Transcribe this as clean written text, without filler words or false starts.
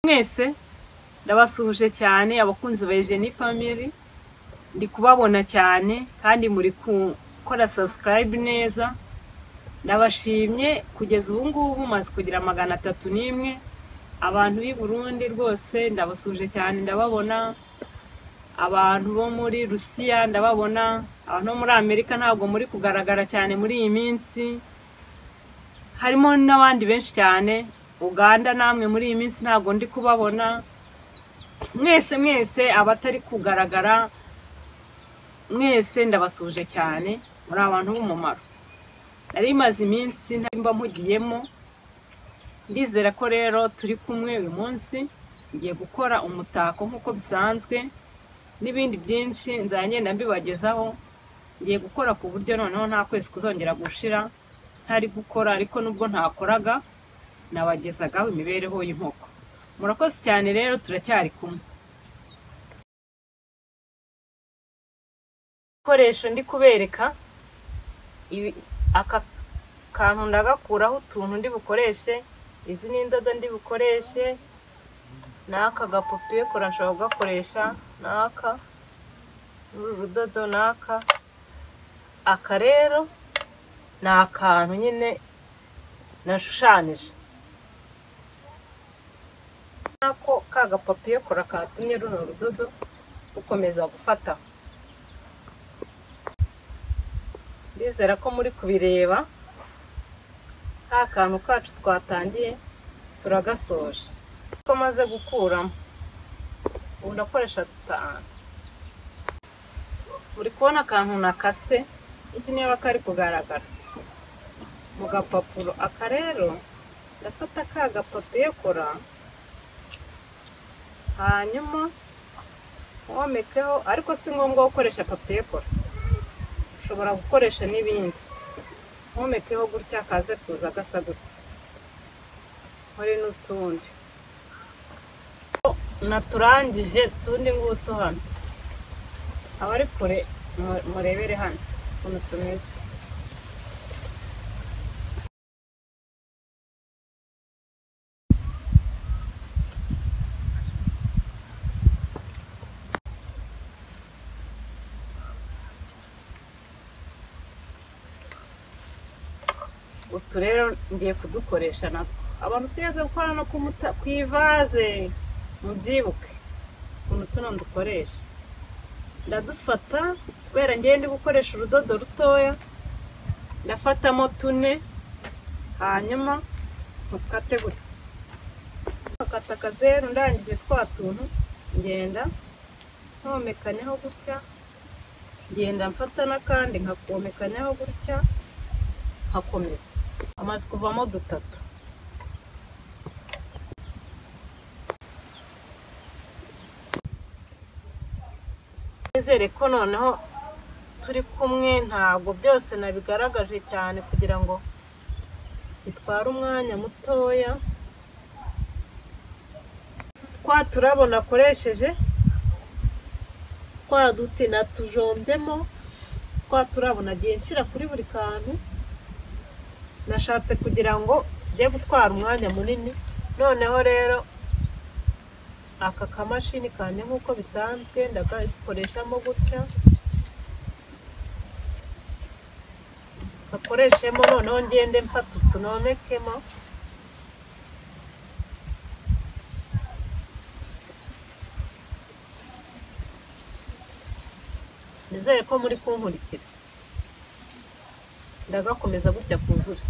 Mwese ndabasuhuje cyane abakunzi ba Eugenie Family, ndi kubabona cyane kandi muri gukora subscribe neza, ndabashimye. Kugeza ubu ngubu maze kugira 301 abantu b'i Burundi, rwose ndabasuhuje cyane, ndababona. Abantu bo muri Rusiya ndababona, abantu bo muri Amerika ntabwo muri kugaragara cyane muri iyi minsi, harimo n'abandi benshi cyane. Uganda namwe muri iyi minsi ntabwo ndi kubabona. Mwese mwese abatari kugaragara mwese ndabasuhuje cyane, muri abantu b'umumaro. Nari maze iminsi ntamba mpugiyemo, ndizera ko rero turi kumwe uyu munsi. Ngiye gukora umutako nk'uko bisanzwe n'ibindi byinshi nzagenda mbibagezaho. Ngiye gukora ku buryo noneho nta kwezi kuzongera gushira ntari gukora, ariko nubwo ntakoraga nabagezagaho imibereho y'inkoko. Murakoze cyane rero, turacyari kumwe. Ibikoresho ndi kubereka, aka kantu ndagakuraho utuntu ndi bukoreshe, izi ni indodo ndi bukoreshe, n'aka gapopiye kora nshobora kugakoresha, n'aka n'uru rudodo n'aka. Aka rero ni akantu nyine nashushanyije, nako ka gapapiye kora katumye runo rudodo rukomeza gufata. Ndizera ko muri kubireba, ka kantu kacu twatangiye turagasoje. Ko maze gukuramo ubu ndakoresha 5. Muri kubona akantu nakase, iki niba kari kugaragara mu gapapuro. Aka rero ndafata ka gapapiye kora, hanyuma womekeho, ariko si ngombwa gukoresha papiye kora, ushobora gukoresha n'ibindi. Nkomekeho gutya kaze kuza gasa gutya, nkore n'utundi naturangije tundi ngutu hano. Abari kure murebere hano ukuntu tumeze. Utu rero ngiye kudukoresha natwo. Abantu twigeze gukora no ku ivaze, mubyibuke ukuntu tuno dukoresha. Ndadufata kubera ngiye ndi gukoresha urudodo rutoya, ndafatamo 4 hanyuma ntukate gutya, nkakata akazeru. Ndangije twa tuntu ngenda nkomekanyaho gutya, ngenda mfata n'akandi nkakomekanyaho gutya, nkakomeza. Amaze kuvamo 3. Nizere ko noneho turi kumwe, ntabwo byose nabigaragaje cyane kugira ngo bitware umwanya mutoya. Twa turabo nakoresheje twa duti natujombyemo, twa turabo nagiye nshyira kuri buri kantu, nashatse kugira ngo bijye gutwara umwanya munini. Noneho rero aka kamashini kanjye nk'uko bisanzwe ndagakoreshamo gutya, gakoreshemo noneho ngende mfata utunomekemo. Nizere ko muri kunkurikira, ndagakomeza gutya kuzura.